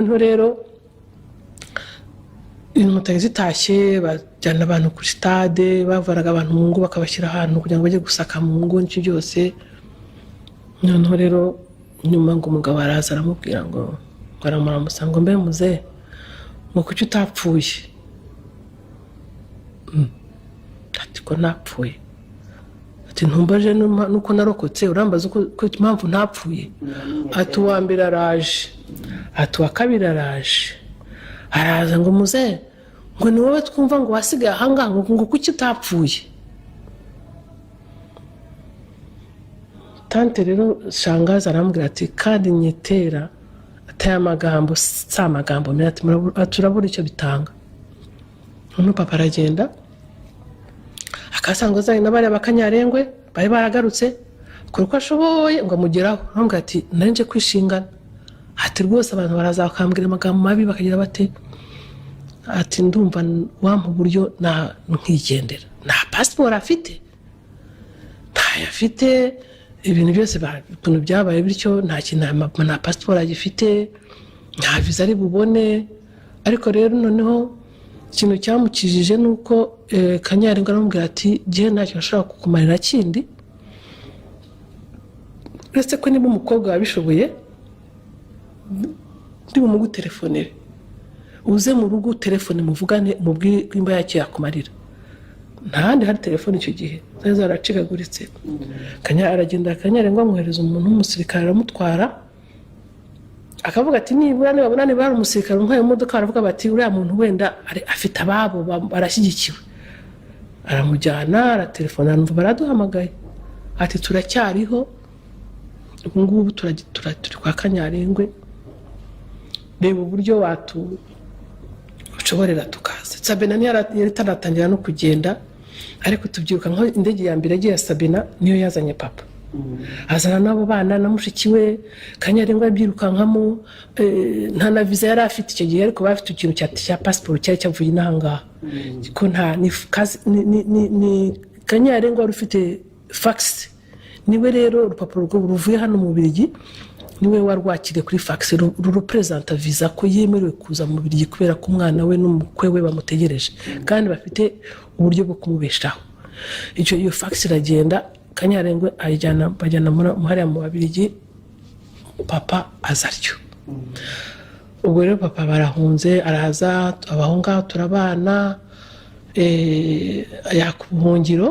Noneho rero inkotanyi zitashye, bajyana abantu kuri stade, bavanaga abantu mu ngo bakabashyira ahantu kugira ngo bajye gusaka mu ngo n'icyo byose. Noneho rero nyuma ngo umugabo araza, aramubwira ngo aramuramusa, ngo: "Mbe muze," ngo, "kuki utapfuye?" Ati: "Ko ntapfuye?" Ati: "Ntumbaje nuko narokotse, urambaza uko impamvu ntapfuye." Ati: "Uwa mbere araje," ati: "Uwa kabiri araje." Araza ngo: "Muze," ngo, "ni wowe twumva ngo wasigaye ahangaha," ngo "kuki utapfuye?" Tante rero, shangazi, arambwira ati: "Kandi nyetera ataya amagambo si amagambo meza," ati: "Turabura icyo bitanga." Noneho papa aragenda, akasanga azanye na bariya bakanyarengwe bari baragarutse, akora uko ashoboye ngo amugeraho. Aramubwira ati: "Nari nje kwishingana," ati: "Rwose abantu baraza bakambwira amagambo mabi, bakagira bate," ati: "Ndumva wampa uburyo na nkigendera." Nta pasiporo afite, ntayo afite. Ibintu byose ukuntu byabaye bityo, nta kintu, nta pasiporo agifite, nta viza ari bubone. Ariko rero noneho ikintu cyamukijije ni uko Kanyarengwe aramubwira ati: "Jye ntacyo nashobora kukumarira kindi, uretse ko niba umukobwa wabishoboye ndi bumugutelefonere, uze mu rugo, telefone muvugane, umubwire nimba yacyo yakumarira." Nta handi hari telefone icyo gihe, zari zaracikaguritse. Aragenda, Kanyarengwe amwohereza umuntu w'umusirikare, aramutwara, akavuga ati: "Nibura nibabona, niba hari umusirikare untwaye imodoka, baravuga bati uriya muntu wenda afite ababo, barashyigikiwe." Aramujyana, aratelefona, numva baraduhamagaye, ati: "Turacyariho ubu ngubu, turi kwa Kanyarengwe, reba uburyo watu ushoborera tukaza." Sabena yari itaratangira no kugenda, ariko tubyiruka nko indege ya mbere yagiye ya Sabena niyo yazanye papa, azana n'abo bana na mushiki we. Kanyarengwe abyirukankamo, nta na viza yari afite icyo gihe, ariko bafite ikintu cya pasiporo cyari cyavuye inaha ngaha, ko nta ni ni Kanyarengwe wari ufite fagisi. Niwe rero urupapuro ruvuye hano mu Bubiligi niwe warwakiriye kuri fagisi, rureperezanta viza ko yemerewe kuza mu Bubiligi, kubera ko umwana we n'umukwe we bamutegereje kandi bafite uburyo bwo kumubeshaho. Iyo fagisi iragenda, Kanyarengwe ayijyana, bajyana hariya mu Babiligi, papa aza atyo. Ubwo rero papa barahunze, araza, abaho ngaho turabana, yaka ubuhungiro.